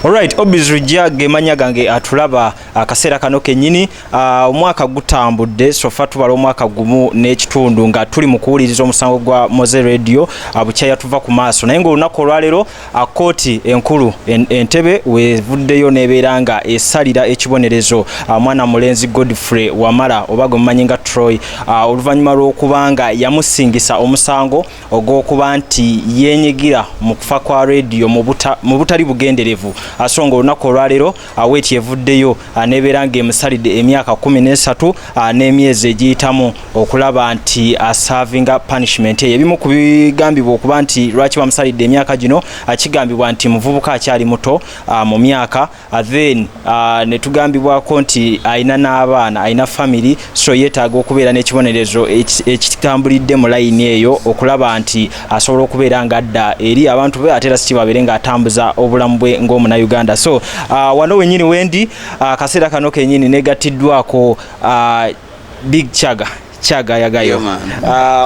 Alright, Obis Rujja ge gange atulaba akaseera kano kennyini. Omwaka gutambudde, so far tubala omwaka 1.5 nga tuli mu kuwuliriza omusango gwa Mowzey Radio bukya yatuva ku maaso, naye ng'olunaku olwaleero kooti enkulu Entebe wevuddeyo n'ebeera nga esalira ekibonerezo mwana mulenzi Godfrey Wamala, oba gwe mumanyi nga Troy, oluvannyuma lw'okuba nga yamusingisa omusango ogw'okuba nti yeenyigira mu kufa kwa Radio mu butali bugenderevu. So nga olunaku olwaleero weeti evuddeyo n'ebeera ng'emusalidde emyaka 13 n'emyezi egiyitamu okulaba nti aservinga punishment eyo. Ebimu ku bigambibwa okuba nti lwaki bamusalidde emyaka gino, kigambibwa nti muvubuka akyali muto mu myaka, then ne tugambibwako nti alina n'abaana, alina family, so yeetaaga okubeera n'ekibonerezo ekitambulidde mu layini eyo okulaba nti asobola okubeera ng'adda eri abantu be, ate era si kibabeere ng'atambuza obulamu bwe ng'omunnayuganda. So wano wennyini wendi akaseera kano kennyini negattiddwako Big Chaga Chaga Yagayo. Yeah, man.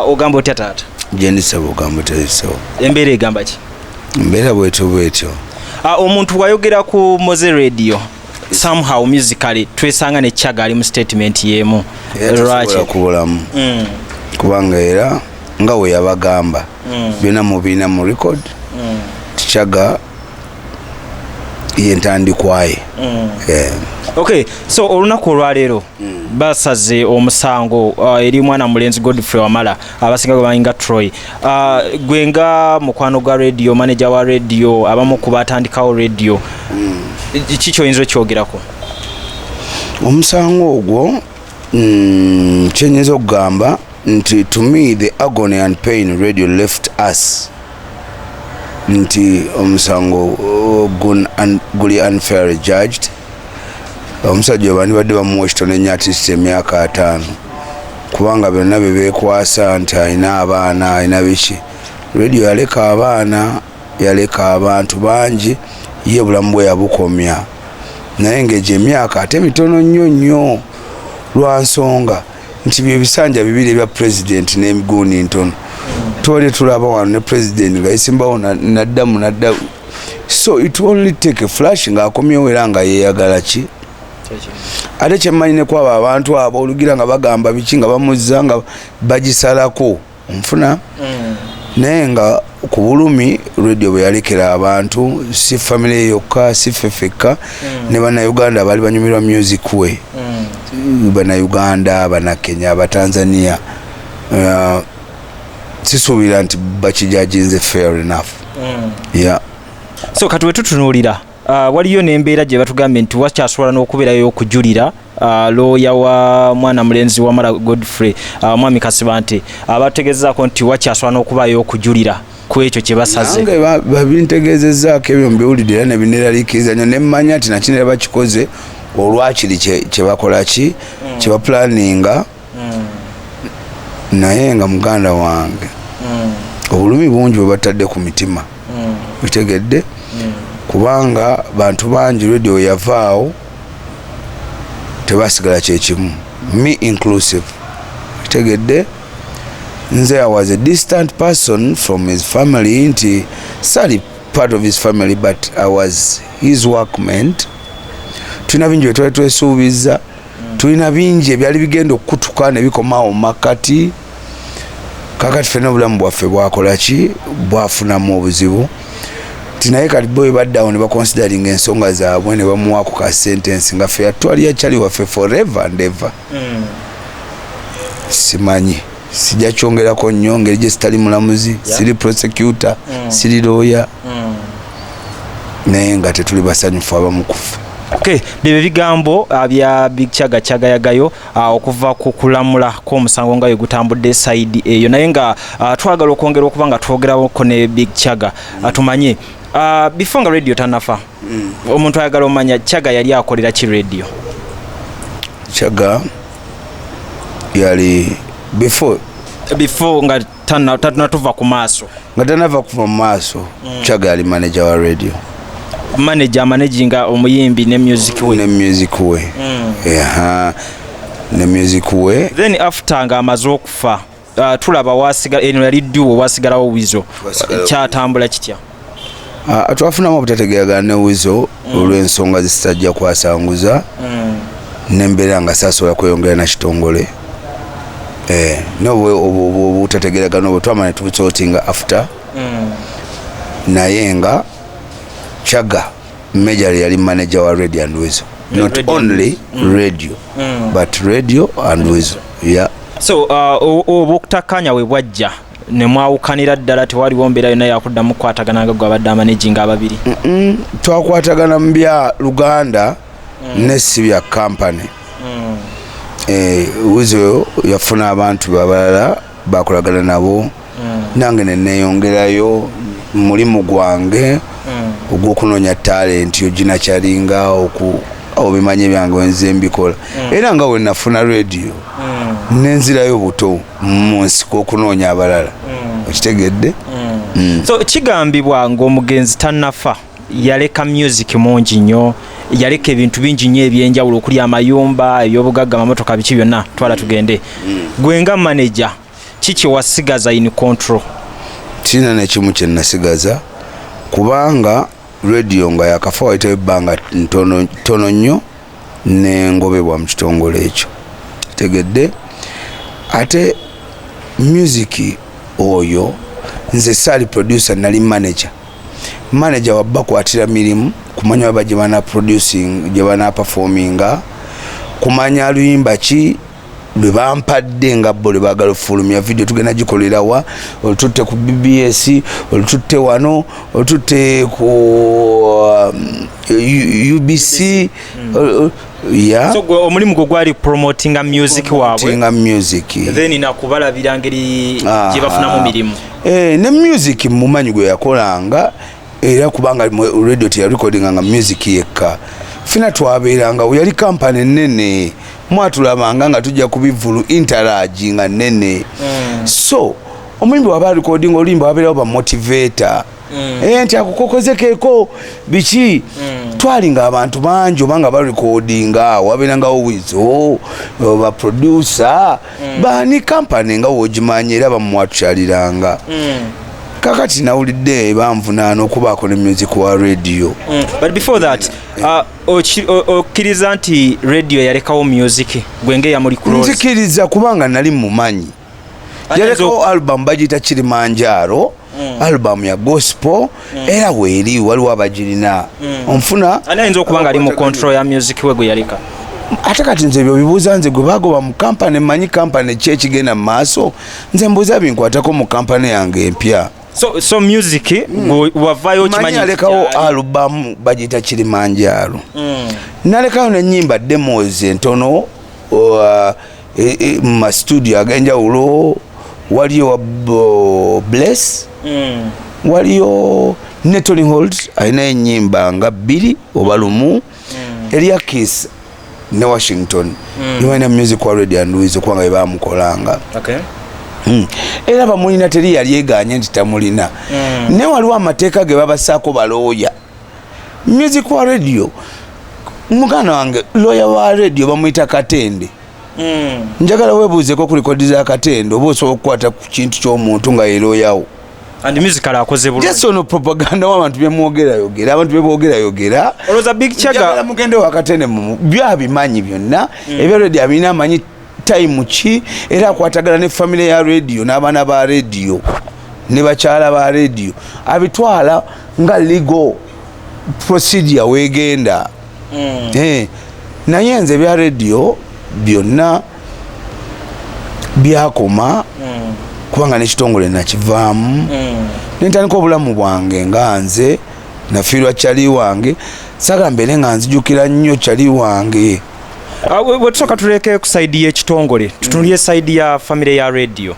Ogamba otya, taata? Gyendisaba, ogamba otezisewo? Embeera egamba ki? Embeera bwetyo bwetyo. Omuntu bw'ayogera ku Mowzey Radio, somehow musically twesanga ne Chaga ali mu statement y'emu. Era Lwaki? tasobola kubulamu, kubanga era nga we yabagamba byonna mubiina mu record ti Chaga yentandikwaye. Yeah. Okay, so olunaku olwaleero basaze omusango eri mwana mulenzi Godfrey Wamala, abasinga gwe bamanyi nga Troy. Gwe nga mukwano gwa Radio, manager wa Radio, abamu ku batandikawo Radio, ki kyoyinza okyogerako? Omusango ogwo, kyenyinza okugamba nti to me the agony and pain Radio left us, nti omusango guli unfairly judged. Omusajja oyo bandibadde bamuwa ekitono ennyo, at least emyaka 50, kubanga byonna bye beekwasa nti alina abaana, alina biki, Radio yaleka abaana, yaleka abantu bangi, ye bulamu bwe yabukomya. Naye ng'egyo emyaka ate mitono nnyo nnyo, lwa nsonga nti bye bisanja bibiri ebya pulezidenti n'emigundi ntono tubadde tulaba wano ne pulezidenti nga yesimbawo naddamu nadda. So it only take a flash ng'akomyewo era nga yeeyagala ki. Ate kyemmanyi ne kwabo abantu abo olugira nga bagamba biki nga bamuzza nga bagisalako onfuna, naye nga ku bulumi Radio bwe yalekera abantu, si family yokka, si ffe ffekka, ne Bannayuganda abaali banyumirwa music we, Bannayuganda, Bannakenya, Abatanzania, sisuubira nti bakijudginze fair enough, yeah. So kati wetutunuulira, waliyo n'embeera gye batugambye nti wakyasobola n'okubeerayo okujulira. Looya wa mwana mulenzi Wamala Godfrey, mwami Kasibante, abategezaako nti wakyasobola n'okubaayo okujulira ku ekyo kye basaze. Nange babintegeezezaako ebyo, mbiwulidde era nebineraliikiriza nnyo, nemmanya nti nakinera bakikoze olwakiri kye bakola ki kye baplanninga. Naye nga muganda wange, obulumi bungi bwe batadde ku mitima, okitegedde, kubanga bantu bangi Radio yavaawo tebasigala kyekimu, me inclusive, okitegedde. Nze I was a distant person from his family, nti sali part of his family, but I was his workmate. Tulina bingi bye twali twesuubiza, tulina bingi ebyali bigenda okukutuka ne bikomawo mu makkati. Kakati ffenna obulamu bwaffe bwakola ki, bwafunamu obuzibu ti. Naye kati bo baddawo ne baconsideringa ensonga zaabwe ne bamuwaako ka sentence nga ffe yatwaliya kyali waffe forever and ever. Simanyi, sijja kyongerako nnyo ngeri gye sitali mulamuzi, siri prosecutor, siri lawyer, naye nga tetuli basanyufu abamu kufe. Okay, byebyo bigambo bya Big Chaga Chagayagayo okuva ku kulamula kw'omusango nga gutambudde side eyo. Naye nga twagala okwongera okuba nga twogerako ne Big Chaga, tumanye before nga Radio tanafa, omuntu ayagala omanya Chaga yali akolera ki Radio? Chaga yali before Before nga tanatuva ku maaso. Nga tanava kuva mu maaso, Chaga yali manager wa Radio. Manager managinga omuyimbi ne music we? Ne music we. Aha, ne music we. Then after nga amaze okufa, tulaba wasigala eno yali duo, wasigalawo Wizo. Kyatambula kitya? Twafunamu obutategeeragana ne Weasel olw'ensonga zisitajja kwasanguza, nembeera nga saasobola kweyongera na kitongole. Obutategeeragana obwo twamala ne tubusortinga after, naye nga Chaga major yali manager wa Radio and Weasel, not Radio. only Radio, but Radio and Weasel, yeah. So obutakkanya we bwajja ne mwawukanira ddala, tewaliwo mbeera yonna yakuddamu kukwatagana nga gwe abadde amanaginga ababiri? Twakwatagana mu bya Luganda ne si bya company. Weasel yafuna abantu babalala bakolagana nabo, nange neneyongerayo mulimu gwange ogw'okunoonya talent oginakyalinga oku obimanye byange nze mbikola. Era nga wenafuna Radio, nenzirayo buto mu nsiko okunoonya abalala, okitegedde? So kigambibwa ng'omugenzi tannafa yaleka music mungi nnyo, yaleka ebintu bingi nnyo ebyenjawulo okuli amayumba, ebyobugagga, amamotoka, biki byonna. Twala tugende, gwe nga manager, kiki wasigaza in control? Kirina nekimu kyenasigaza, kubanga Radio nga yakafa wayitayo ebbanga ntono nnyo nengobebwa mu kitongole ekyo, tegedde? Ate music oyo nze saali producer, nali manager. Manager wabbakwatira mirimu, kumanya baba gye bana producing, gye bana performinga, kumanya luyimba ki lwe bampadde nga bo lwe baagala ofulumya, video tugenda gikolerawa, olututte ku BBS, olututte wano, olututte ku UBC, ya. So gwe omulimu gwe gwali promotinga music waabwe? Tinga music. Then nakubalabira ngeri gye bafunamu mirimu. Ne music mumanyi gwe yakolanga, era kubanga Radio teyarecordinga nga music yekka, fina twabeeranga, yali kampani nene, mwatulabanga nga tujja ku bivulu, entourage nga nene. So omuyimbi waba recording oluyimba, wabeerawo bamotivator, nti akukokozekeko biki. Twalinga abantu bangi, obanga barecordinga wabeerangawo Weasel, baproducer bani, kampani nga wogimanyi, era bamwatukyaliranga. Kakati nawulidde banvunaana okubaako ne music wa Radio. But before that, okkiriza nti Radio yalekawo music gwe ng'eyamuli close? Nzikiriza, kubanga nali mumanyi. Yalekawo album bagiyita Kilimanjaro, album ya gospel, era weeri waliwo abagirina, onfuna? Ani ayinza okuba nga ali mu control ya music we gwe yaleka? Ate kati nze ebyo bibuuza nze gwe bagoba mu kampani? Mmanyi kampani ki ekigenda mu maaso? Nze mbuuza binkwatako mu kampani yange empya. So music gwe wavaayo manyi okimanyi nti alekawo gyali. Album bagiyita Kilimanjaro. Nalekayo nenyimba demos entono mu mastudio ag'enjawulo. Waliyo wa Bless, waliyo ne Tony Holt alina enyimba nga bbiri oba lumu, Eria Kiss ne Washington. Balina music wa Radio and Weasel, kubanga bebamukolanga. Era bamulina, teri yali eganye nti tamulina. Naye waliwo amateeka ge babasaako balooya. Music wa Radio, muganda wange, looya wa Radio bamuyita Katende. Njagala weebuuzeko ku rekodi za Katende oba osobola okukwata ku kintu ky'omuntu nga yerooyawo. And musical akoze bulungi. Just ono propaganda w'abantu byemwogerayogera, abantu byebogerayogera. Olowooza Big Njagala Chaga mugende wakatende byabimanyi byonna ebya Radio, abirina, amanyi time ki, era akwatagana ne famire ya Radio n'abaana ba Radio ne bakyala ba Radio, abitwala nga legal procedure wegenda. Naye nze ebya Radio byonna byakoma, kubanga nekitongole nakivaamu, nentandika obulamu bwange nga nze nafiirwa kyali wange, sagala mbeere nga nzijukira nnyo kyali wange. Bwe tusooka tuleke ku side y'ekitongole, tutunulye side ya famire ya Radio.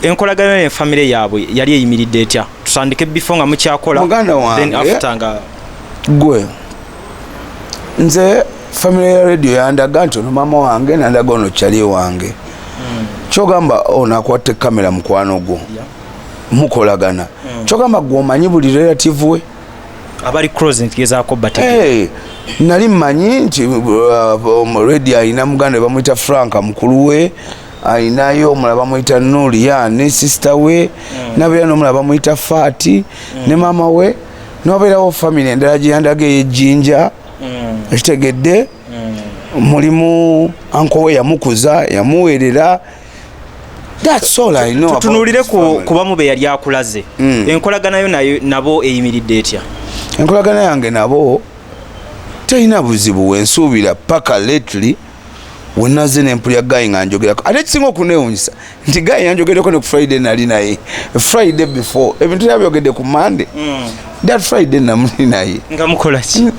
Enkolagana ne famire yaabwe yali eyimiridde etya? Tusandike before nga mukyakola, Muganda wange. then after nga Gwe nze famire ya Radio yandaga nti ono maama wange, nandaga ono kyali wange. Kyogamba ono akwata kamera mukwano gwo, mukolagana. Kyogamba gwe omanyi buli relative we? Abali close ntigezaako bategeera. Hey, nali mmanyi nti Radio alina muganda we bamuyita Frank, mukulu we, alinayo omulala bamuyita Nuria ne sister we, nabeera n'omulala bamuyita Fati ne maama we. Nobeerawo family endala gyeyandaga ey'ejjinja. Ekitegedde, mulimu uncle we yamukuza, yamuweerera. That's all I know about Tutunuulire this family. ku bamu be yali akulaze. Enkolagana yo nayo nabo eyimiridde etya? Enkolagana yange nabo terina buzibu wensuubira, paka lately wenaze nempulya guy nga njogerako. Ate ekisinga okunewunyisa nti guy yanjogereko ne ku Friday, nali naye Friday before ebintu yabyogedde ku Monday. That Friday namuli naye. Nga mukola ki?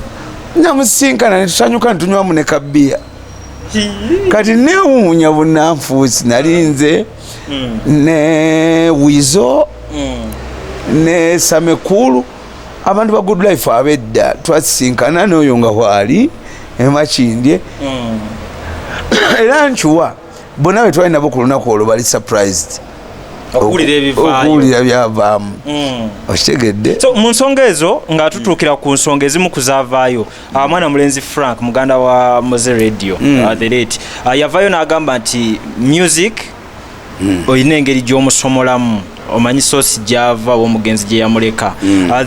Namusinkana netusanyuka, netunywamu ne kabiya. Kati newuunya bunanfuusi, nali nze ne Wizo ne Samekulu, abantu ba Good Life abedda. Twasisinkana n'oyo nga waali emakindye. Era nkiwa bonna be twali nabo ku lunaku olwo bali surprised okuwulira ebivaayo. Okuwulira byavaamu. Okitegedde? So mu nsonga ezo, nga tutuukira ku nsonga ezimu ku zaavaayo, mwana mulenzi Frank, muganda wa Moze Radio, the late, yavaayo n'agamba nti music olina engeri gy'omusomolamu, omanyi source gyava omugenzi gye yamuleka.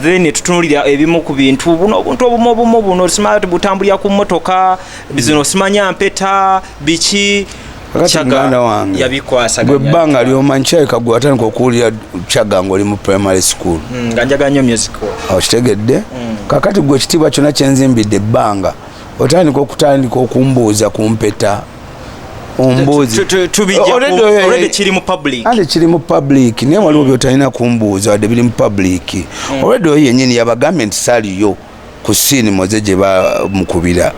Then tutunulira ebimu ku bintu buno, obuntu obumu obumu buno, simanya butambulira ku mmotoka zino, simanya mpeta biki. Kakati Chaga muganda wange, yabikwasaganya. Gwe ebbanga lyomanyi, kirabika gwe watandika okuwulira Chaga ngaoli mu primary school. Nga njagala nnyo music. Okitegedde? Kakati gwe ekitiibwa kyonna kyenzimbidde ebbanga, otandika okutandika okumbuuza ku mpeta, ombuuzi. Tubijja already kiri mu public. Ate kiri mu public, naye waliwo byotalina kumbuuza wadde biri mu public. Already oyo yennyini yabagambye nti saaliyo ku scene Moze gye bamukubira.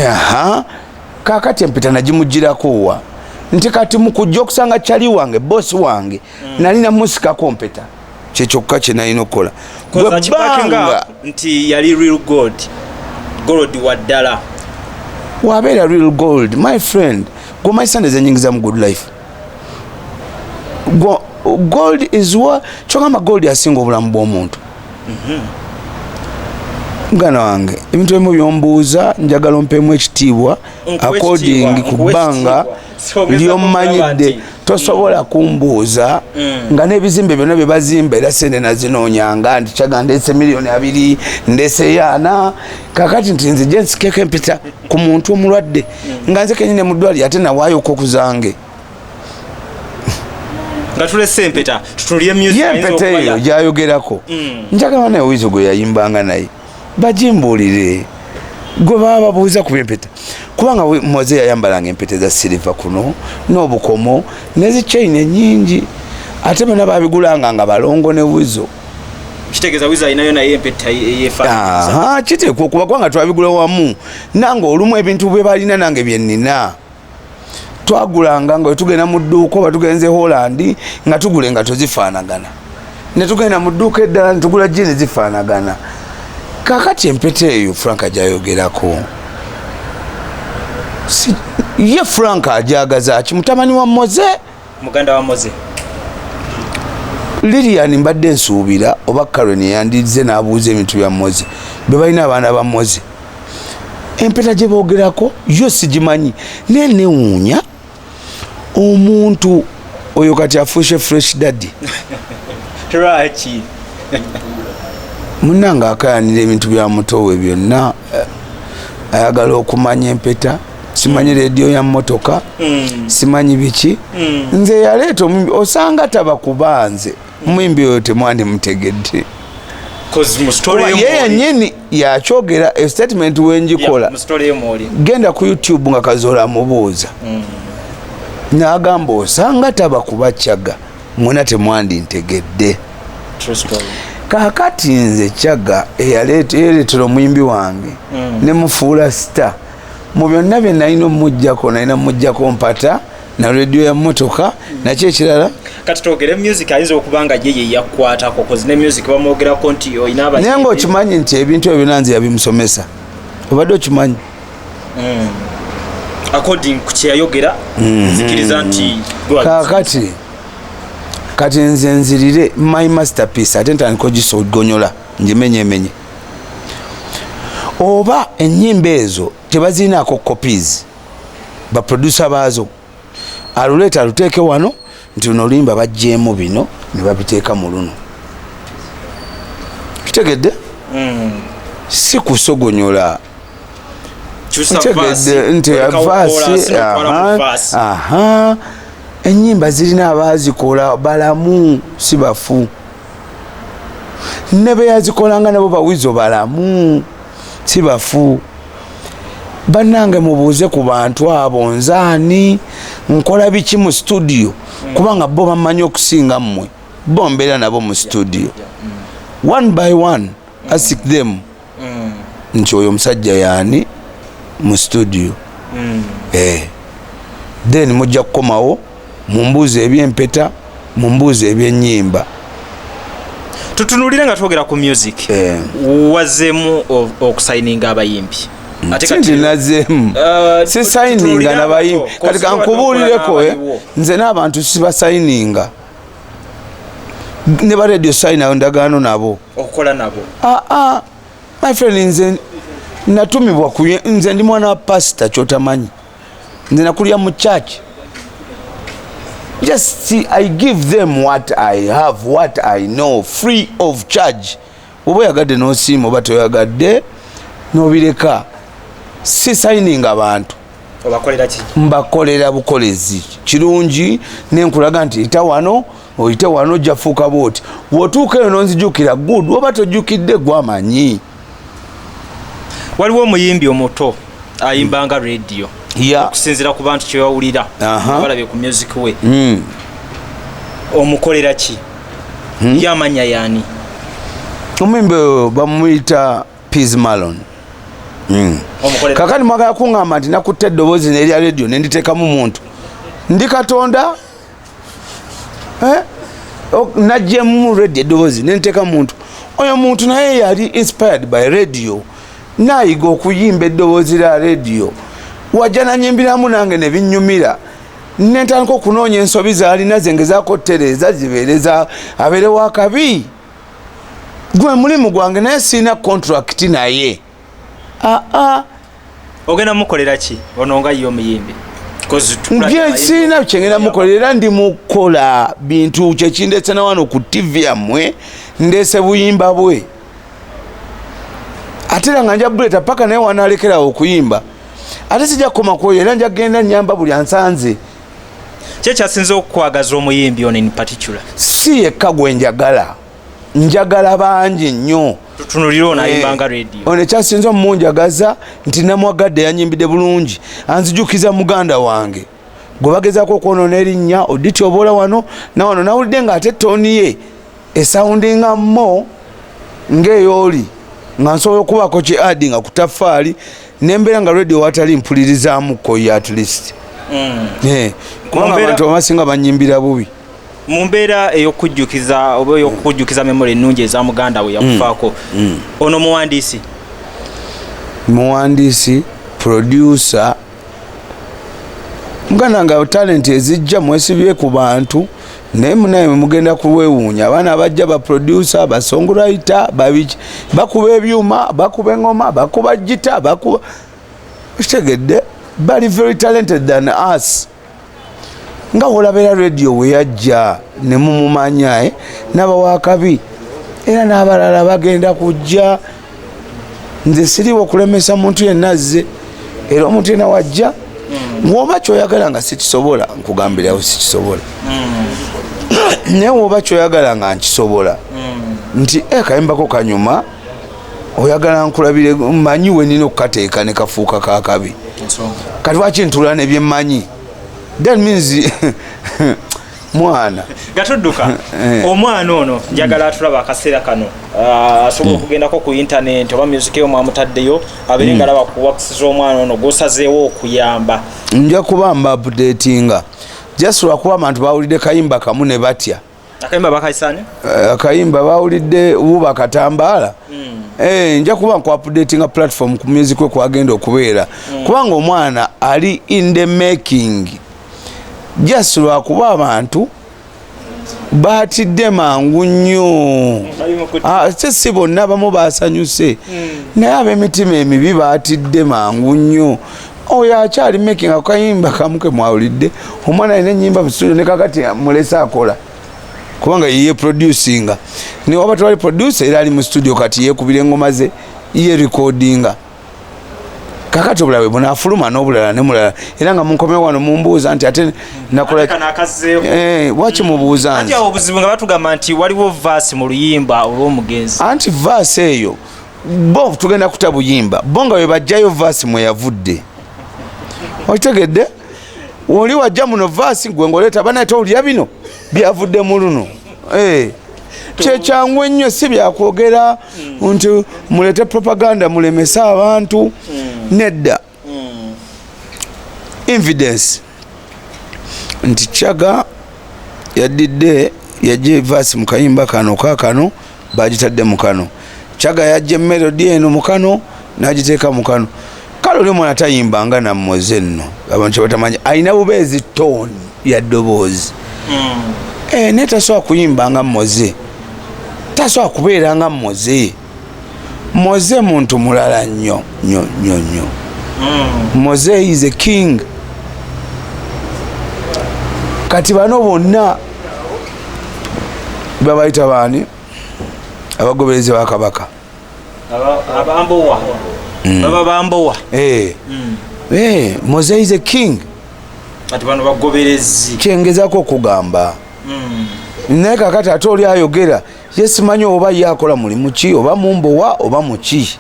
Aha, kakati empeta nagimugirako wa? Nti kati mukujja okusanga kyali wange, bosi wange, nali namusikako mpeta, kyekyokka kye nalina okukola. Koza Gwe kibackinga bbanga nti yali real gold, gold wa ddala. Wabeera real gold, my friend, gwomanyi sente zenyingiza mu Good Life. Gold is what kyogamba, gold asinga obulamu bw'omuntu. Muganda wange, ebintu ebimu byombuuza njagala ompeemu ekitiibwa Nkuwa according ekitiibwa, ku nkuwa bbanga ekitiibwa. So, ogeza lyomanyidde. kugamba nti- Tosobola kumbuuza nga n'ebizimbe byonna bye bazimba era sente nazinoonyanga nti Kyaga ndeese miliyoni 20, ndeeseyo 40. Kakati nti nzije nsikeko empita ku muntu omulwadde nga nze kenyini mu ddwaliro, ate nawaayoko okuzange. Nga tulese empeta, tutunulire music. Ye ayinza empeta okuba eyo gyayogerako, njagala naye Wizo gwe yayimbanga naye bagimbuulire, gwe baba babuuza ku byempeta, kubanga Moze yayambalanga empeta eza silver kuno n'obukomo nezichain enyingi, ate bonna babigulanga nga balongo ne Wizo. Kitegeeza Wizo alinayo naye empeta eyefaananyiriza. Aha, kiteekwa okuba, kubanga twabigula wamu nange. Olumu ebintu bye balina nange byenina twagulanga, nga wetugenda mu dduuka oba tugenze Holland nga tugula engato zifaanagana, ne tugenda mu dduuka eddala ne tugula jean zifaanagana. Kakati empeta eyo Frank gyayogerako, ye Frank ajagaza ki? Mutabani wa Moze? Muganda wa Moze. Lilian mbadde nsuubira oba Karen yandize n'abuuza ebintu bya Moze bwe balina, abaana ba Moze. Empeta gye boogerako yo sigimanyi, naye newuunya omuntu oyo kati afuuse fresh daddy. Lwaki? Munange akayanira ebintu bya mutowe byonna, ayagala okumanya empeta, simanyi rediyo ya mmotoka, simanyi biki. Nze yaleeta omuyimbi, osanga taba kuba nze omuyimbi oyo temwandimutegedde. 'Cause mu story Kuba yo ye mwoli. yennyini yakyogera e statement wenjikola. Yeah, mu story yo mwoli. Genda ku YouTube nga Kazola amubuuza, n'agamba osanga taba kuba Kyaga, mwena temwandintegedde. True story. Kaakati nze Kyaga eyaleetera omuyimbi wange ne mufuula star, mu byonna bye nalina omujjako, nalina mujjako mpata na rediyo ya mmotoka nakyo ekirala. Kati twogere music, ayinza okuba nga ye ye yakukwatako, 'cause ne music bamwogerako nti olina abayimbi. Naye ngaokimanyi nti ebintu ebyo byonna nze yabimusomesa? Obadde okimanyi? According ku kyeyayogera, nzikiriza nti gwe. Kaakati kati nze nzirire my masterpiece, ate ntandika ogisogonyola ngimenyemenye, oba enyimba ezo tebazirinaako copies, baproducer baazo aluleeta aluteeke wano nti luno oluyimba bajjeemu bino ne babiteeka mu luno. Kitegedde? Si kusogonyola. Otegedde nti verse, aha, enyimba zirina abazikola balamu, si bafu. Ne beyazikolanga nabo bawizo balamu, si bafu. Bannange, mubuuze ku bantu abo, nzaani, nkola biki mu studio, kubanga bo bamanyi okusinga mmwe. Bo mbeera nabo mu studio one by one. Ask them nti oyo omusajja yaani mu studio. Then mujja kukomawo mumbuuza ebyempeta, mumbuuza ebyenyimba. Tutunulire nga twogera ku music. Wazeemu okusayininga abayimbi. Ate si nti nazeemu, sisayininga nabayimbi. Kati kankubuulireko, nze n'abantu sibasayininga ne ba Radio sayina ndagaano nabo. Okukola nabo. Ah, my friend, nze natumibwa ku, nze ndi mwana wa pasita, kyotamanyi nze nakulya mu church. Just see, I give them what I have, what I know, free of charge. Oba oyagadde n'osiima, oba toyagadde n'obireka. Si sayininga abantu. Obakolera ki? Mbakolera bukolezi kirungi, nenkulaga nti ita wano, oyite wano, ojja fuuka bwoti. Bw'otuuka eyo nonzijukira, good. Oba tojjukidde, gwamanyi. Waliwo omuyimbi omuto ayimbanga Radio. Okusinziira ku bantu kyebawulira, balabye ku music we, omukolera ki? Yamanya yaani? Omuyimbi oyo bamuyita Peace Malon. Omukolera Kakati mwagala kuŋŋamba nti nakutta eddoboozi nerya Radio nenditeekamu muntu? Ndi Katonda? Eh? Najjemu Radio eddoboozi nenditeekamu muntu? Oyo muntu naye yali inspired by Radio, nayiga okuyimba eddoboozi lya Radio. Wajja nanyimbiramu nange ne binnyumira, nentandika okunoonya ensobi zaalina zengezaako tereeza zibeereza abeere wakabi. Gwe mulimu gwange, naye sirina contract naye aa. Ogenda mukolera ki ono nga ye omuyimbi? 'Cause Nje sirina kyengenda mukolera, era ndi mukola bintu kyekindetse na wano ku TV yammwe. Ndeese buyimba bwe, ate era nga nja buleta paka naye wanalekerawo okuyimba. Ate sijja kukoma kwoyo, era nja kugenda nyamba buli ansanze. Ki ekyasinze okukwagaza omuyimbi ono in particular? Si yekka gwe njagala, njagala bangi nnyo. Tutunulire ono ayimbanga Radio. Ono ekyasinze omumunjagaza nti namwagadde, yanyimbidde bulungi, anzijukiza muganda wange gwe bagezaako okwonoona erinnya oditi oboola wano nawano. Nawulidde nga ate tone ye esoundinga mo ng'eyooli, nga nsobola okubaako ki adi nga kutafaali nembeera nga Radio watali mpulirizaamuko ye at least. Kubanga abantu abasinga banyimbira bubi. Mu mbeera ey'okujjukiza oba ey'okukujjukiza memory ennungi eza muganda we yakufaako, ono muwandiisi? Muwandiisi, producer. Muganda nga talent ezijja mwesibye ku bantu, naye munaye mugenda kuwewuunya abaana abajja, ba producer, ba songwriter, babiki, bakuba ebyuma, bakuba engoma, bakuba gita, bakuba, kitegedde, bali very talented than us. Nga wolabera Radio we yajja ne mumumanya, eh? N'abawakabi era n'abalala bagenda kujja. Nze siriwo okulemesa muntu yenna azze, era omuntu yenna wajja, woba kyoyagala nga sikisobola, nkugambirawo sikisobola. Naye woba kyoyagala nga nkisobola, nti kayimbako kanyuma, oyagala nkulabire, manyi we nina okukateeka ne kafuuka kakabi. Kati lwaki ntula nebyemmanyi? That means mwana. Gatudduka. Omwana ono njagala atulaba akaseera kano, asobola okugendako ku internet oba music yo mwamutaddeyo, abeere nga alaba ku works z'omwana ono gwosazeewo okuyamba. Nja kuba mba updatinga, just lwakuba abantu bawulidde kayimba kamu ne batya. Akayimba bakayisaani? Akayimba bawulidde wuba katambaala. Nja kuba nku updatinga platform ku music we kwagenda okubeera, kubanga omwana ali in the making. Just lwakuba abantu batidde mangu nnyo. Ate si bonna, abamu basanyuse, naye ab'emitima emibi batidde mangu nnyo. Oyo akyali making, akayimba kamu ke mwawulidde. Omwana alina enyimba mu studio, ne kakati mulese akola. Kubanga yeye producinga, newaba tewali producer, era ali mu studio kati yekubira engoma ze, ye recordinga. Kakati obulala bwe bunaafuluma n'obulala ne mulala, era nga munkomye wano mumbuuza nti ate nakola. Kano akazzeeko. Eh, waki mubuuza anti nze? Awo obuzibu nga batugamba nti waliwo verse mu luyimba olw'omugenzi. Anti verse eyo bo tugenda kuta buyimba, bo nga bwe bajjayo verse mwe yavudde. Okitegedde? Oli wajja muno verse, gwe ngaoleeta banaye towulira bino byavudde mu luno. Eh, kyekyangu ennyo, si byakwogera nti mulete propaganda mulemese abantu. Nedda, evidence nti Chaga yadidde yajja everse mu kayimba kano, kakano bagitadde mu kano. Chaga yajja emelody eno mu kano, n'agiteeka mu kano. Kale oli omwana tayimbanga nammoze nno, abantu kyebatamanyi alina bubeezi tone ya ddoboozi. Eh, naye tasobola kuyimba nga Moze, tasobola kubeera nga Moze. Moze muntu mulala nnyo nnyo nnyo nnyo. Moze is a king. Kati bano bonna babayita baani? Abagoberezi ba kabaka. Abambowa, baba bambowa. Eh. Eh, Moze is a king. Kati bano bagoberezi. Kyengezako okugamba, naye kakati ate oli ayogera ye simanyi oba ye akola mulimu ki, oba mumbowa oba muki.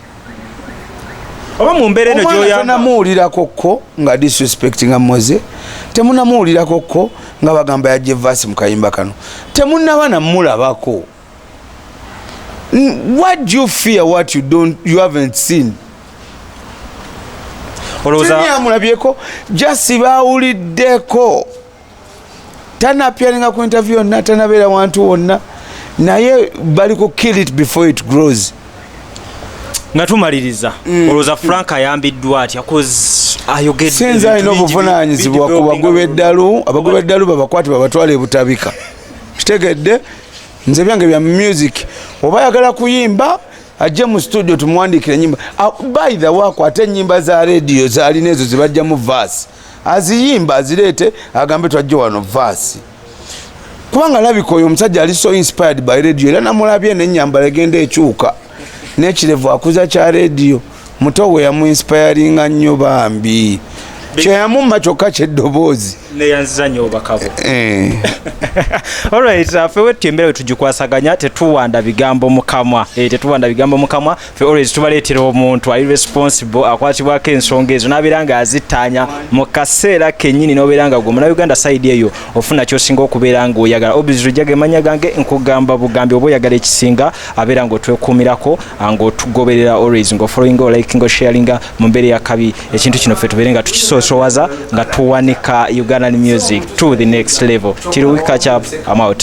Oba mu mbeera eno Omwana gyoyamba. Tonamuwulirako ko nga disrespectinga Moze, temunamuwulirako ko nga bagamba yajja everse mu kayimba kano, temunaba namulabako. What do you fear? What you don't, you haven't seen. Olowooza Amulabyeko jasi bawuliddeko, tanapyalinga ku interview yonna, tanabeera wantu wonna, naye bali ku kill it before it grows. Nga tumaliriza, olowooza Frank ayambiddwa atya? 'Cause ayogedde Sinza alina ebintu bingi. obuvunanyizibwa ku bagwe b'eddalu. Abagwe b'eddalu babakwate babatwale ebutabika. Kitegedde? Nze byange bya music, oba ayagala kuyimba ajje mu studio tumuwandiikire enyimba. Ah, by the way, akwate enyimba za Radio zalina ezo zibajjamu verse, aziyimba azireete, agambe twajje wano verse, kubanga alabika oyo omusajja ali so inspired by Radio. Era namulabye nenyambala egenda ekyuka n'ekirevu akuza kya Radio. Muto we yamuinspiringa nnyo bambi, kyeyamumma kyokka kyeddoboozi. Neyanziza nnyo obubaka bwo. Eh. Alright, ffe wetu embeera we tugikwasaganya, tetuwanda bigambo mukamwa. Eh, tetuwanda bigambo mukamwa. Ffe always tubaleetera omuntu ali responsible, akwatibwako ensonga ezo, n'abeera nga azittaanya mu kaseera kennyini, n'obeera nga gwe munauganda side eyo ofuna kyosinga okubeera ng'oyagala. Obviously gemanya gange nkugamba bugambi, oba oyagala ekisinga, abeera ng'otwekuumirako, ng'otugoberera always, ng'ofollowinga, olikinga, osharinga mu mbeera eyakabi. Ekintu kino ffe tubeere nga tukisoosowaza, nga tuwanika Ugandan music to the next level. Till we catch up, I'm out.